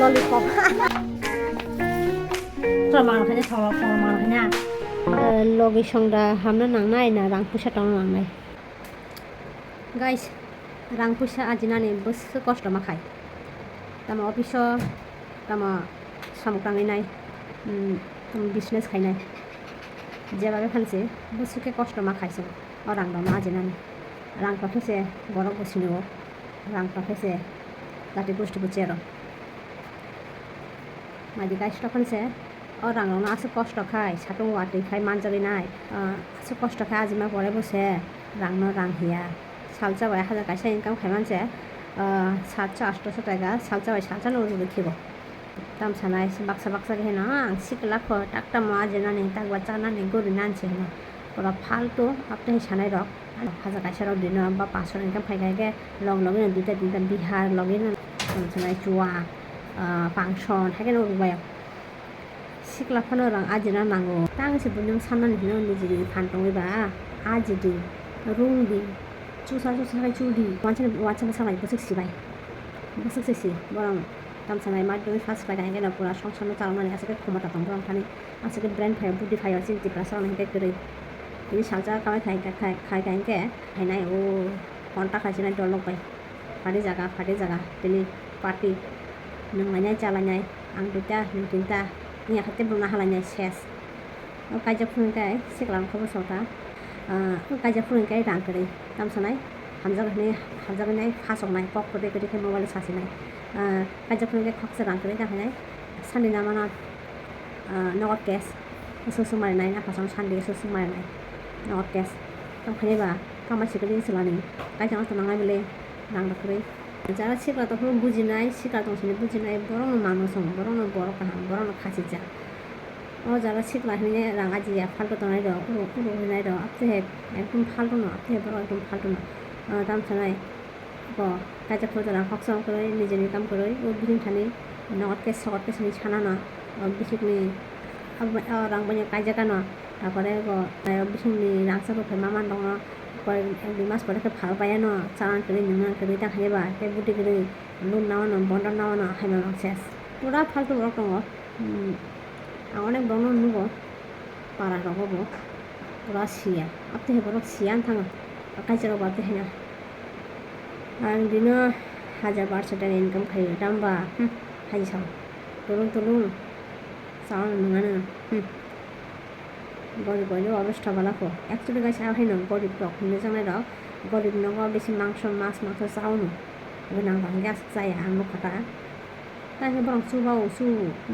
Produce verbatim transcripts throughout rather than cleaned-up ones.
Lollipop. Logi songra hamna nangnai na rang puisa tongna nangnai. Guys, rang puisa ajinani bwswk kosto ma khai. Tamo office o, tamo samung tangwi nai, mm, tamo business khainai. Jeba bephan se bwswk khe kosto ma khai se o rang rok no ajinani. Rang tong khe se borok bo sini o, rang tong khe se jati gosti bo chero. Maidi guys, tokon se o rang rok no aswk kosto khai, satung watwi khai manjagwi nai. Ah, aswk kosto khai ajima pore bo se rang no rang hiya. Salsa bai hajar kaisa income khai man se, ah, satso atso taka, salsa bai salsa no ujugwi khibo. Tam sanai se baksa baksa khe no ang sikla kho tak tamo ajinani tak bachanani guri nan se no. Pura faltu apni sanai rok. Hajar kaisa rok dino ba paso income khai khai khe log logino duita tinta bihar logino tam sanai chuwa, ah, function hai khe no rwbaio. Sikla phano rang ajina nango. Tang se buino sanani hino nijini phan tongwi ba. Ajidi, rungdi, chusa chusa khai chudi. Wansa wansa bwsa bai bwswk sibai. Bwswk se si borok tam sanai ma doi first khai khai khe no pura songsarno chaloknani aswk khe khomota tong borok thani. Aswk khe brain phaio, budi phaio, chini Tiprasa rok hwnkhe kwrwi. Tini salsa kamai khai khai khai khai khe phainai o ghonta khai sinai dolok bai. Phatwi jaga, phatwi jaga, tini party. Nwng lainai, cha lainai, ang duita, nwng tinta, wngya khe tei bono halainai ses. O kaijak phuru hwnkhe sikla rok khe bwswk ta. Ah, o kaijak phuru hwnkhe rang kwrwi. Tam sanai, hamjak hinwi, hamjak hinwi phasoknai, kok kwtwi kwtwi khe mobile sasinai. Ah, kaijak phuru hwnkhe khoksa rang kwrwi ta hinai. Sandi namana, ah, nogo cash. Usuk usuk marinai, naphasong sandi usuk usuk marinai. Nogo cash. Tong khainai ba, kama sikli wngse lani. Kaisa wngse nangnai bwle, rang rok kwrwi. Jara sikla tongphuru bujinai, sikla tong sini bujinai, borokno mano song, borokno borok kaham, borokno khachijak. O jara sikla hinwi rang ajiya, phalto tongnai rok, uro, uro hinai rok, aptehe ekdom phalto no, aptehe borok ekdom phalto no. Ah, tamo sanai. Bo kaisa photo rang khoksa kwrwi, nijini kam kwrwi, o bising thani nogot khe sogot khe sini sana no, o bisingni abo, o rang bai kaijak ano, ta pore bo, o bisingni rangchak rok khe ma man tongno, pore ek dui mas pore khe phal pai ano, chalan kwrwi, nungnan kwrwi, ta khe ba tei budi kwrwi, loan nao no, bondon nao no, hai ma mang ses. Pura phaltu borok tongo. Hmm. Ang onek borokno nugo, para rogo bo pura siya. Apte he borok siya wng thango. Kaisa rok bo apte hena. Ang dino hajar barso taka income khaio, damba, hmm, hai sao. Tulung tulung, sao nungano, hmm. Gorib bai obostha bala kho. Actually guys, ang haino gorib rok hinwi jaknai rok. Gorib nogo bisi mangso, mas, mangso chaono. Gwnang ba hwnkhe aswk chaya ang nukha ta. Tei hwnkhe borok chuba o chu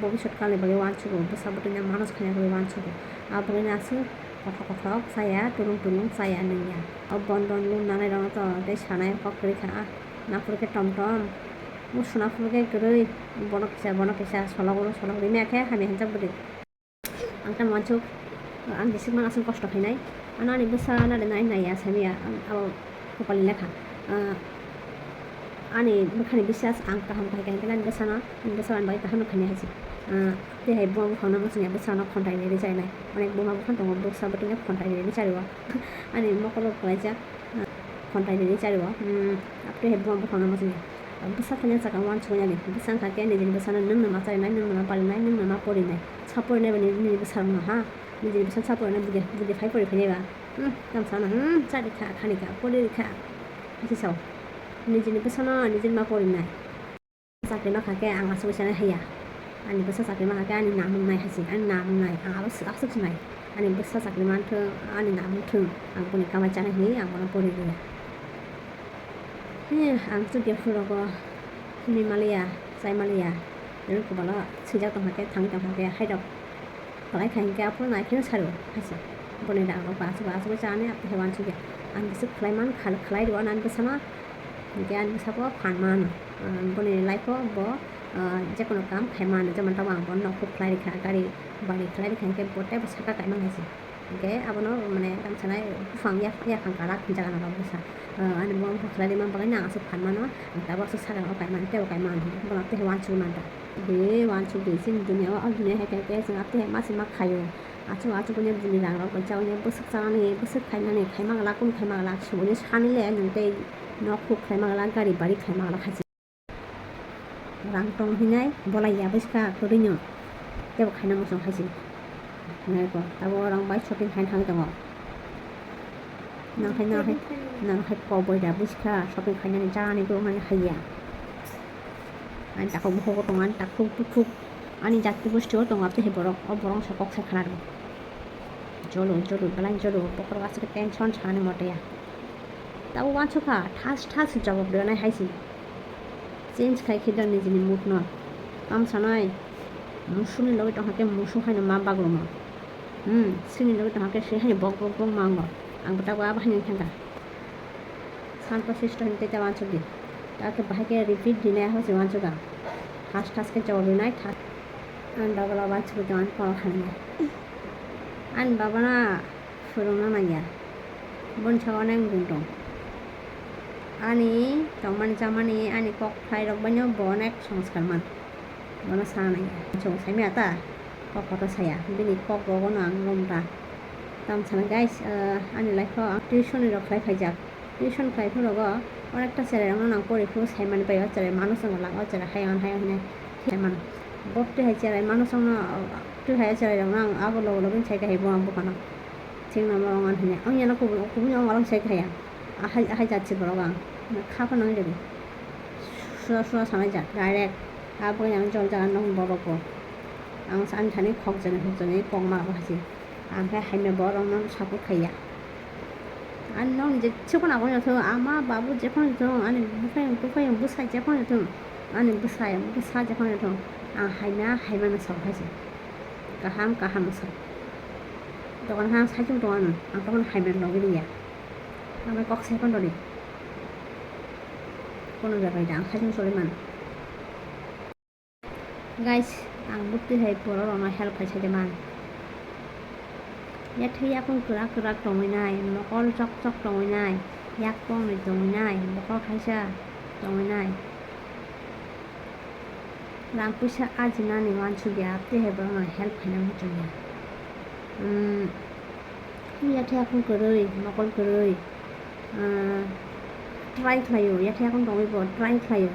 bobisot kalni bagwi uansugo, bwsa bwtwino manus khaina bagwi uansugo. Abo bagwino aswk kothok kothok chaya, tulung tulung chaya nungya. O bondon loan nanai rokno to tei sanai kok kwrwi kha, ah, naphuru khe tom tom, o suna phuru khe kwrwi, bono kisa, bono kisa, solok oro solok rimya khe hamya hinjak bwtwi. Ang tamo uansuk, ang bisik mang aswk kosto khainai. Ano ani bwsa nari nai naiya samiya, ang abo kopalni lekha. Ah, ani bwkhani bisas ang kaham khai kha, hwnkhe ani bwsano, ani bwsa ani bagwi kaham no khainai hai se. Ah, tei hai buma buphang no muchungya bwsano khonthai ri ri charinai. Onek buma buphang tongo, bwsa bwtwino khonthai ri ri chario. Ani mokol rok kwlaijak. Khonthai rini chario, hmm, apre hai buma buphang no muchungya. Bwsa thani saka uansuknani, bwsa wngkha khe nijini bwsano nwng no ma charinai, nwng no ma parinai, nwng no ma porinai. Sa porinai ba nini bwsa rok no ha, nijini bwsa sa porinai budi, budi phai pori phainai ba. Hmm, tamsa no, hmm, chari kha, khani kha, pori kha. Asi sao, nijini bwsano nijini ma porinai. Chakri ma kha khe ang aswk se nai haya. Ani bwsa chakri ma kha khe ani nam wngnai hai se, ani nam wngnai, ang abo aswk se nai. Ani bwsa chakri man thung, ani nam wng thung, ang boni kamai chanai hinwi ang bono pori rwya. He, ang chukya phuru rogo himwi maliya, chai maliya, rwng kubalo swijak tong kha khe, thangwi tong kha khe, hai rok. Kwlai kha hinkhe aphuru naikheno saro hai se. Boni rang rok bo aswk bo aswk bo chani aphi hai uansukya. Ang bwswk khlai man, khal-, khlai rw ani bwsano. Hinkhe ani bwsabo phan mano. Ah, boni life o bo, ah, jekono kam khai mano. Jemon tamo ang bono nokhuk khlai rikha, gari bari khlai rikha hinkhe bo teibo saka kaimang hai se. Hinkhe abono mane tamo sanai buphang yak-, yaphang kwrak hinjago norok bwsa. Ah, ani bo buphang khlai rima bagwi no ang aswk phan mano. Ang tabuk aswk saka o kaimani, teibo kaimani. Bono tei uansuk manta. De uansuk de chini dunia o, o dunia hai khe chwng atwi hai ma se ma khaio. Aswk aswk buini bini rang rok bai chaui bwswk chanani, bwswk khainani, khaima glak, kunu khaima glak, suboni sani le nwng tei nok huk khlaima glak, gari bari khlaima glak hai se. Rang tong hinai bolai ya bwskha kwrwino. Tebo khaina muchung hai se. Nai ko, abo rang bai shopping khaina thang tongo. Nang hai, nang hai, nang hai kok boi da bwskha shopping khainani chani ko mani hai ya. Ani takhuk bukhuk tongo, ani takhuk bukhuk. Ani jati gosti o tongo, abte hai borok, o borok se kok sai khana rw. Jolo, jolo, belai jolo, bokhorok aswk tension sani moto ya. Tabo uansukha, thas thas jawab rwnai hai se. Change khai khe da nijini mood no. Tamo sanai, musukni logi tongkha khe musuk haino ma baglomo. Hmm, swngni logi tongkha khe swi haino bok bok bok ma wngo. Ang bo tabo abo haino wngkha. Santo sisto hinwi tei ta uansukdi. Ta khe bahai khe repeat dinai hose uansukha. Thas thas khe jawab rwnai, thas. Ang dogolo uansukha tei ang kono khanai. Ani baba na phwrwngna nangya. Boni saka onek wngwi tong. Ani tongmani chamani ani kok phlairok baino bo onek songskar man. Bono sana nangya. Chwng saimaya ta kok kotor saya. Bini kok rogono ang romda. Tamo sana guys, ah, ani life o ang tuition rok khlai phaijak. Tuition khlai phuru rogo onekta cherai rokno nang pori phuru saimani bai o cherai mano chwng lang o cherai hayung hayung hinai saimano. Bo twi hai cherai mano chwngno twi hai cherai rokno ang abo logo logo sai kahai bo ang buphano. Thik no mo wng hinai. Ang yano kubun kubun ong orang sai kahai ang. Ahai, ahai jat se borok ang. Kha phano wng redi. Sura, sura sanai jat. Direct. Abo yang jol jaga nong borok bo. Ang sa-, ang thani khok jani, khok jani, kok ma bo hasi. Ang khe haimya borok no support khaiya. Ang nong je chukun abo thung, ama babu je phano thung, ani buphayung, buphayung, bwsai je phano thung. Ani bwsai, bwsa je phano thung. Ang haimya, haimya no sao haise. Kaham, kaham no sao. Dokan ha ang saichung tongo ano. Ang tokon haimya no logwi liya. Ang bai kok sai phano di. Kono jagai da ang saichung choli mano. Guys, ang bwtwi hai borok rokno help khai sai de man. Yathai yakung kwrak kwrak tongwi nai, mokol chok chok tongwi nai, yak pongni tongwi nai, bokhok thaisa tongwi nai. Rang puisa ajinani uansukya, tei hai borokno help khaina muchungya. Hmm. Yathai yakung kwrwi, mokol kwrwi, ah, try khlaio, yathai yakung tongwi bo try khlaio,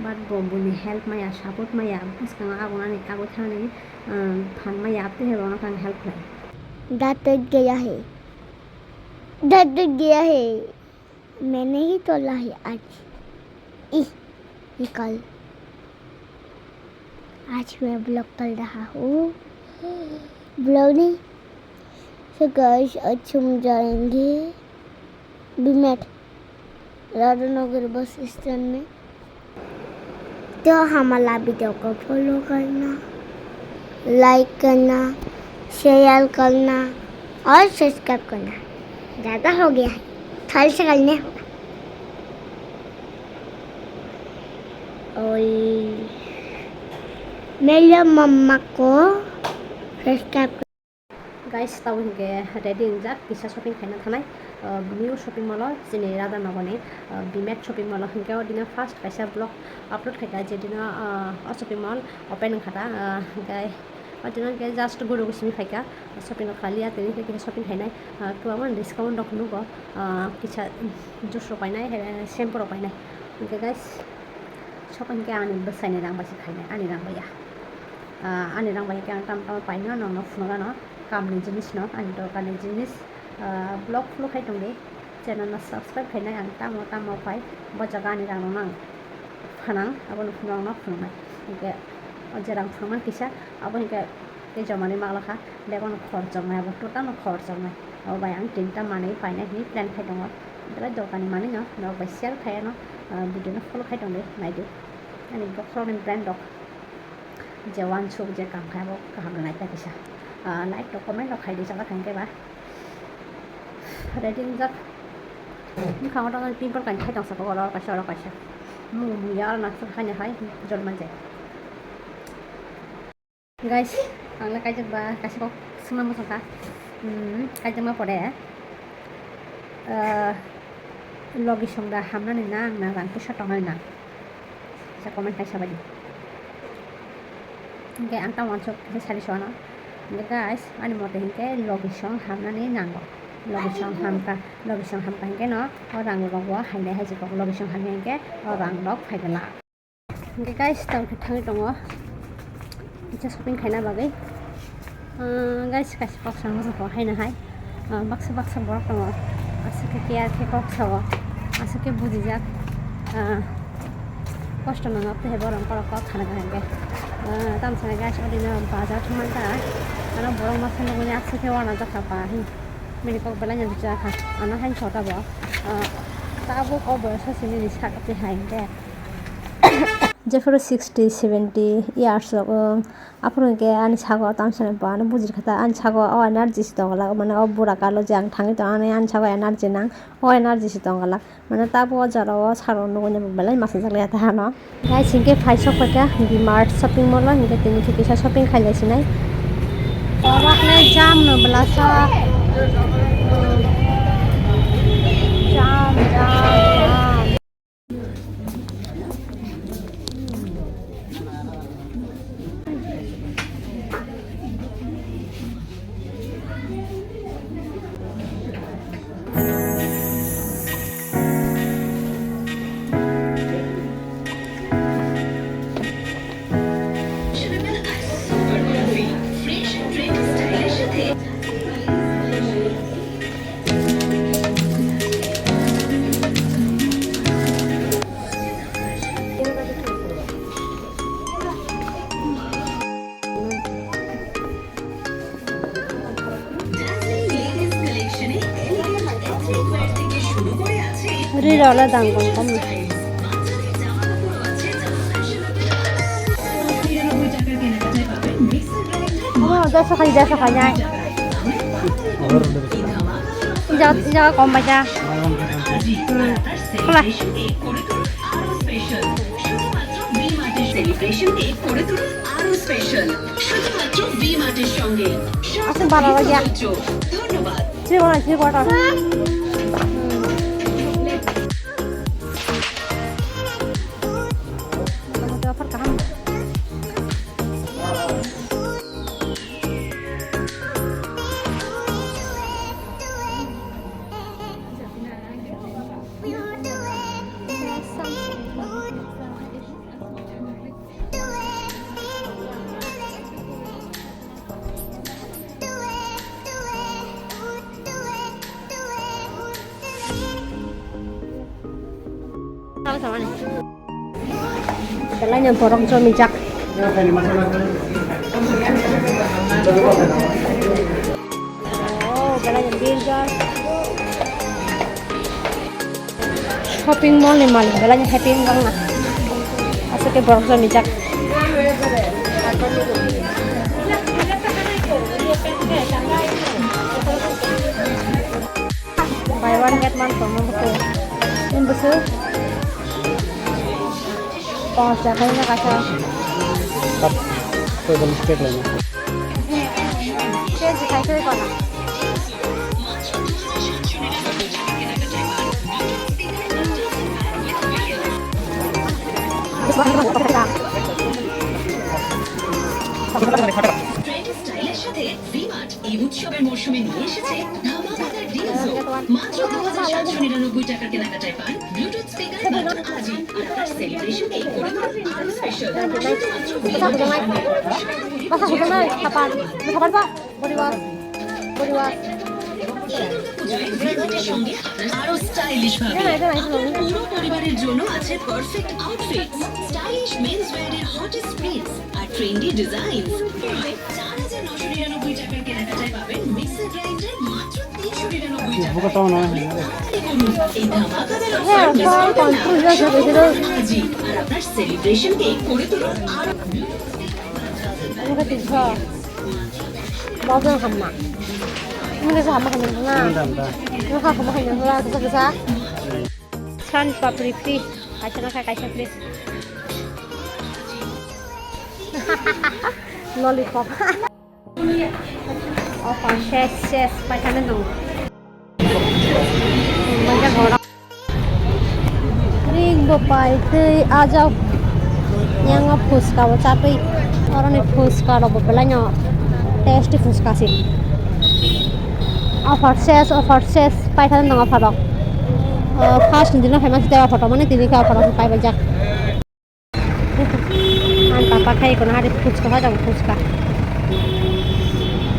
but bo buni help maya, support maya, bwskango agonani, agoi thani, ah, phan maya, abtwi hai borokno khe ang help khlai. दर्द गया है, दर्द गया है, मैंने ही तोला है आज। इह, निकल। आज मैं ब्लॉग कर रहा हूँ। ब्लॉग नहीं। So guys, आज हम जाएंगे बीमेट राधानगर बस स्टैंड में। तो हमारा वीडियो को फॉलो करना, लाइक करना, शेयर करना और सब्सक्राइब करना। ज़्यादा हो गया है, थोड़ा सा करने होगा। Oi, mela mama ko subscribe. Guys, tabo hinkhe ready wngjak kisa shopping khaina thanai, uh, new shopping mall o, chini Radhanogor ni, uh, Bimet shopping mall o hinkhe o dino first kaisa vlog upload khaikha, je dino, uh, o shopping mall open wngkha ta, uh, hinkhe o dino hinkhe just guru gusimi phaikha, shopping rok khaliya, tini hinkhe kisa shopping khainai, uh, kwbangma discount rok nugo, uh, kisa juice rok painai, shampoo rok painai. Hinkhe guys, soko hinkhe ani bwsaini rang bai se khainai, ani rang bai ya. Ah, ani rang bai hinkhe ang tamo tamo paino, nokno phunukgano, kamni jinisno, ani dorkarni jinis. Ah, vlog follow khai tongdi, channel no subscribe khainai, ang tamo tamo pai, bo jaga ani rang rokno ang phanang, abono phunukgano phunuknai. Hinkhe o je rang phunukmani kisa, abo hinkhe tei jomani maglakha, bebakno khorchoknai, abo total no khorchoknai. Abo bai ang tinta manwi painai hinwi plan khai tongo. Belai dorkarni manwi no norok bai share khai ano, ah, video no follow khai tongdi, naidi. Ani bokhorokni brand rok je uansuk je kam khai abo kaham rwnai ta kisa. Ah, like rok comment rok khaidi chwla khankhe ba. Ready wngjak. Bwkhango tongo pimple kaisa khai tongsa kok oro kaisa oro kaisa. Mung mung ya oro naisik haino hai jol manjak. Guys, ang le kaijak ba kaisa kok swngna muchungkha. Hmm, kaijakma pore, ah, logi song da hamnani na, ang na rang puisa tongnani na? Sa comment kaisa bai di. Hinkhe ang tamo uansuk kisa sari sono. Hinkhe guys, ani mote hinkhe logi song hamnani nango. Logi song hamkha, logi song hamkha hinkhe no o rang rok bo hainai hai se kok. Logi song hamya hinkhe o rang rok phai glak. Hingke guys, tamo khe thangwi tongo. Kisa shopping khaina bagwi. Ah, guys, kaisa kok sango joko haino hai. Ah, baksa baksa borok tongo. Aswk khe care khe kok sao. Aswk khe bujijak. Ah, kosto nangma tei borok borok kok sana kaham khe. Ah, tamo sana guys, odino bazar thangmani ta. Ano borok masa nugwi aswk khe wana jakha ba hin. Bini kok belai no jakha. Ano haino sota bo. Ah, tabuk o boyoso simi ni sakha twi hai hingke. Jephuru sixty, seventy years rok wng, aphuru hwnkhe ani sago tamo sanai bo ano bujir kha ta, ani sago o energy se tongla, mane o bura kalo je ang thangwi tong ani, ani sago energy nang, o energy se tongla, mane tabuk o jora o saro nugwi belai masa jak liya ta ano. Guys, hwnkhe phai sok paikha V-Mart shopping mall o, hwnkhe tini khe kisa shopping khai lai sinai. Borok le jam no bwlasa. Jam, jam, jam. Rira ola dang kong kom. Omo deso khai, deso khai nai. Jaga, jaga kom baja. Khula. Celebration day করে তুলুন আরো স্পেশাল শুধুমাত্র ভি মার্টের সঙ্গে। আচ্ছা, বাবা, বাবা, যা। ধন্যবাদ। Three one, three quarter. Belai no borok jomijak. Oh, belai no birja. Shopping mall ni malik belai no happy wng na. Aswk khe borok jomijak. Buy one get one promo bwswk. Nini bwswk? Pangsa khai na kaisa. Tap, koi bol stek lai na. Change khai khai kona. Trendy স্টাইলের সাথে ভি-মার্ট এই উৎসবের মরশুমে নিয়ে এসেছে ধামাকাদার ডিলস। মাত্র দু হাজার সাতশো নিরানব্বই টাকার কেনাকাটায় পান ব্লুটুথ স্পিকার। মাত্র আজই আর আপনার সেলিব্রেশনকে করে তুলুন আরো স্পেশাল। শুধুমাত্র ভি-মার্টের সঙ্গে। Body wash, body wash. এই দুর্গাপুজোয় ভি-মার্টের সঙ্গে আপনার আরো স্টাইলিশ ভাবে। আপনার পুরো পরিবারের জন্য আছে পারফেক্ট আউটফিটস, স্টাইলিশ মেন্স ওয়্যারের হটেস্ট প্রিন্টস আর ট্রেন্ডি ডিজাইনস। চার হাজার নশো নিরানব্বই টাকার কেনাকাটায় পাবেন মিক্সার গ্রাইন্ডার মাত্র তিনশো নিরানব্বই টাকায়। তাড়াতাড়ি করুন, এই ধামাকাদার অফার মিস করবেন না। আজই আর আপনার সেলিব্রেশনকে করে তুলুন আরো Bojong hamma. Mune sa hamma khaina na. Mune hamma khaina na, kisa kisa. Sun papri free. Kaisa na kha, kaisa free. Lollipop. Offer ses, ses, paithane dong. Ring bo pai twi ajak. Yang o phuska bo chatwi. Oroni phuska rok bo belai no tasty phuska se. Offer ses, offer ses, paithane dong offer rok. O, first ni dino phaima se offer rok mane tini khe offer rok pai bai jak. Pakhai kono hari phuchka ha jang phuchka.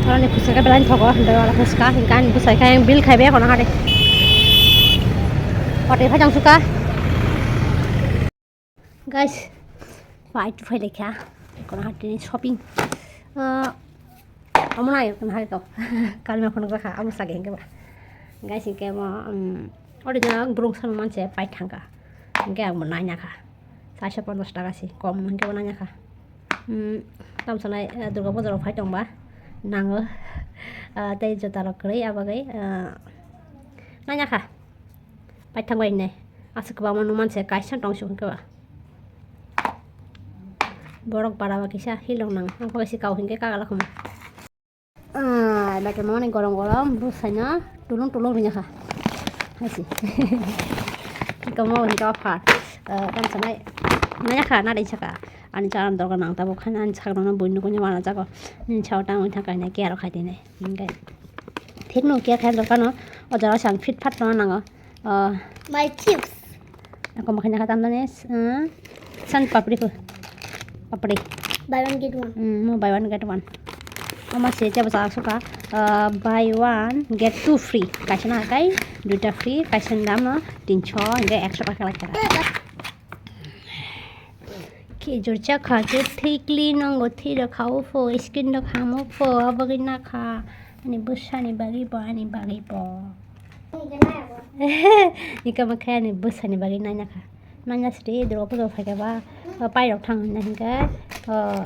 Aroni phuchka ke belai thogo, dawala phuchka, hinka ani bwsai khai bill khaibe kono hari. Hotel phai jang suka. Guys, pai tu phai lekha. Kono hari shopping. Ah, Omo nai, nai to. Kalima phone kha, amo sage hingke ba. Guys, hingke mo, um, ori na burung sama manse pai thangka. Hingke ang mo nai nakha. Saisa ponchas taka si, kom hingke bo nai nakha. Um, tam sanai, eh, Durga Bazar o phai tong ba. Nango. Ah, tei jota rok kwrwi, abagwi, ah, nai nakha. Pai thang bai ne. Aswk kwbangma nung manse kaisa tong suk hingke ba. Borok bara ba kisa hilong nang. Ang kok si kau hingke kagala khum. Ah, bai khe mani gorom gorom bwsai no tulung tulung ri nakha. Hai si. Hingke mo hingke offer. Ah, tam sanai. Nai nakha na dai saka. Ani charan dorga nang tabuk khan ani sakno no buino kuni wana jago. Ni chao tang wi thang kainai kiya rok khai tini. Hingke. Thik no kiya khe dorkar no. O jora sang fit fat no nango. Ah, My chips. Ako makhanya kha tamdani, ah, san papri ko. Papri. Buy one get one. Hmm, mo buy one get one. Ama se jabo sa suka, ah, buy one get two free. Kaisa na kai, duita free, kaisa ni dam no tinso, hingke ekso taka lagi. Khejur chakha je thikli nongo thwi rok kha o pho, skin rok hamo pho, abagwi nakha ani bwsani bagwi bo, ani bagwi bo. Ika ma khe ani bwsani bagwi nai nakha. Nai na sidi duro pujo phaikha ba, o, pai rok thang hinna hinkhe, o,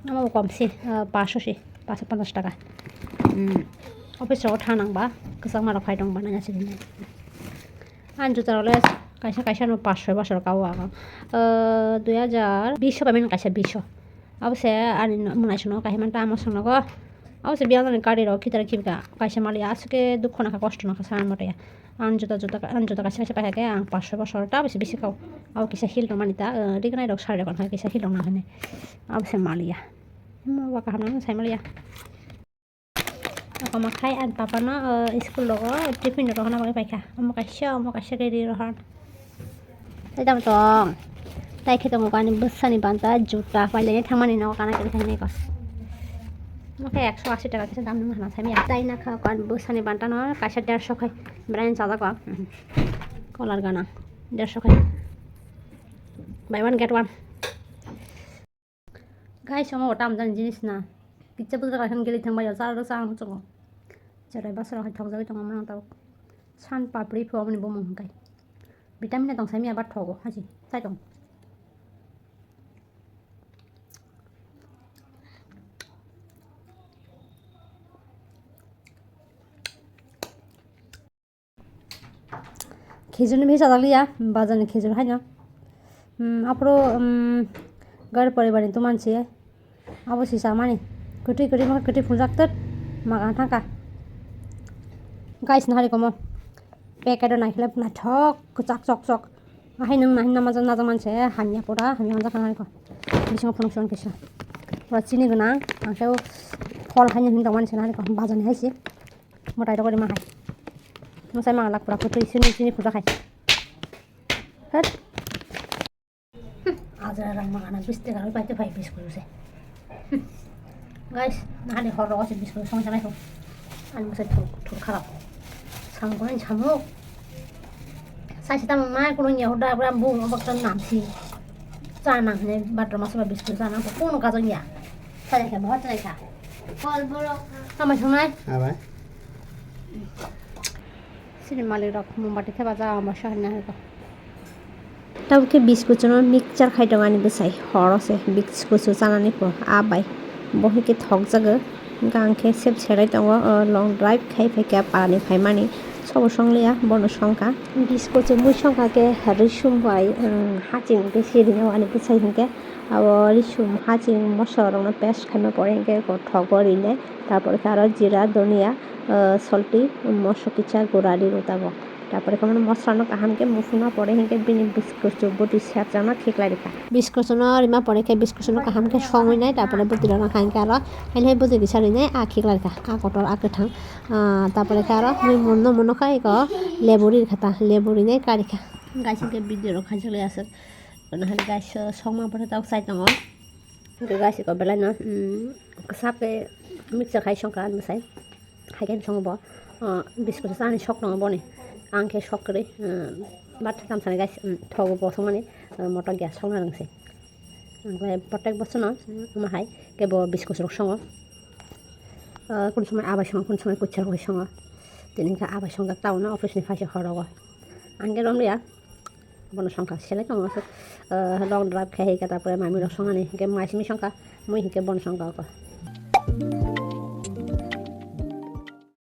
omo bo kom si, o, paanch si, paanch ponchas taka. Hmm. Office rogo thang nang ba, kwchangma rok phai tong ba nai na sidi. Ani juta rok le kaisa kaisa no paanch soi bosor ka o ago. Ah, dui hajar bish o bai mani kaisa bish o. Abo se ani no, mwnai song no kaisa manta amo song nogo. Abo se biyang ni gari rok khitar khibika kaisa mali aswk ke dukho nakha kosto nakha san mote. Ani juta juta ani juta kaisa kaisa kaisa ke ang paanch soi bosor ta bisi bisi ka o. Abo kisa heel rok mani ta, ah, rignai rok sari rok hai kisa heel rok nang hwnwi. Abo se maliya. Mo ba kaham nang sai maliya. Omo khai ani papa no, o, school rogo tiffin rohorna bagwi paikha. Omo kaisa, omo kaisa ready rohor. Tai tamo tong. Tai khe tongo ani bwsani banta juta pailani thangmani nogo kana kiri khainai ko. Omo khe ekso asi taka kisa dam nang hana saimaya. Tai nakha ani bwsani banta no kaisa derso khai. Brand chajago. Color gana. Derso khai. Buy one get one. Guys, omo bo tam jani jinis na. Pizza pizza kaisa geli thang bai, chara rok chang chungo. Cherai basra hai thok jagwi tongo mano tau. San papri pho omo ni bumung hwnkhe. Vitamin tong sai miya ba thogo haji. Tai tong. Khejurni bisi chajak liya, bazar ni khejur haino. Hmm, aphuru, hmm, gari poribar ni tuman se. Abo si chamani. Kwtwi kwtwi ma kwtwi phunjak tet. Maga thangka. Guys, nahari komo. Packet o naikhlep naithok kwchak chok chok. Ahai nwng nahin nama jang najak manse hamya pura hamya manjak nahari ko. Bisingo phunuk son kisa. Pura chini gwnang. Ang khe phol haino hin tongmani se nahari ko. Bazar ni hai se. Mwtai rok rima hai. Mwsai mangalak pura kwtwi sini chini khuja khai. Hwt. Ajra rang magana bis taka rok paite phai biscuit se. Guys, nahani hor rogo se biscuit song sanai ko. Ani mwsai thur thur kharap. Samung kuni samung. Sai se tamo mai kuno ya hoda bram bu obak tan nam si. Cha nang hene bathroom asoba biscuit cha nang ko kuno kajong ya. Sai khe bo chai kha. Kol borok. Tamo sanai. Abai. Sini malik rok mombati theba ja ama sahar na ko. Tabuk khe biscuit no mixture khai tongo ani bwsai horo se biscuit chanani po a bai bo hai khe thok jago hwnkhe ang khe sep serai tongo long drive khai phaikha pani phaimani sobo songliya bono songkha biscuit mui songkha khe risum bai haching besi ringo ani bwsai hwnkhe abo risum haching moso rokno paste khaima pore hwnkhe thogo rinai tarpore khe aro jira donia. Solti moso kisa gura ri rw tabok. Tarpore khe mono mosla no kaham khe muphungna pore hinkhe bini biscuit bwtwi serjakno khiklai rikha. Biscuit no rima pore khe biscuit no kaham khe songwi nai tarpore bwtwi rok no hinkhe aro haino hai bwtwi kisa rinai a khiklai rikha a kotor a kwthang. Tarpore khe aro mui muno muno kha eko lebu ri rikha ta lebu rinai ka rikha. Guys hinkhe video rok khaijak lai aswk. Nahani guys songma pore tabuk chai tongo. Hwnkhe guys, iko belai no, um, kwchap khe mixture khai songkha ani bwsai. Hai khe songo bo, uh, biscuit chani sok tongo boni. Ang khe sok kwrwi, uh, but tamsani guys, um, thogo bo songmani, uh, motor gas songna rwngse. Ang khe protek bosono, um, ama hai khe bo biscuit rok songo. Uh, kun somoi abai songo, kun somoi kuchar bai songo. Tini khe abai songjak town o office ni phaisa horogo. Ang khe romliya. Bono songkha selai tongo aswk, ah, long drive khai hai khe, tarpore mami rok songani hinkhe mai simi songkha, mui hinkhe bono songkha oko.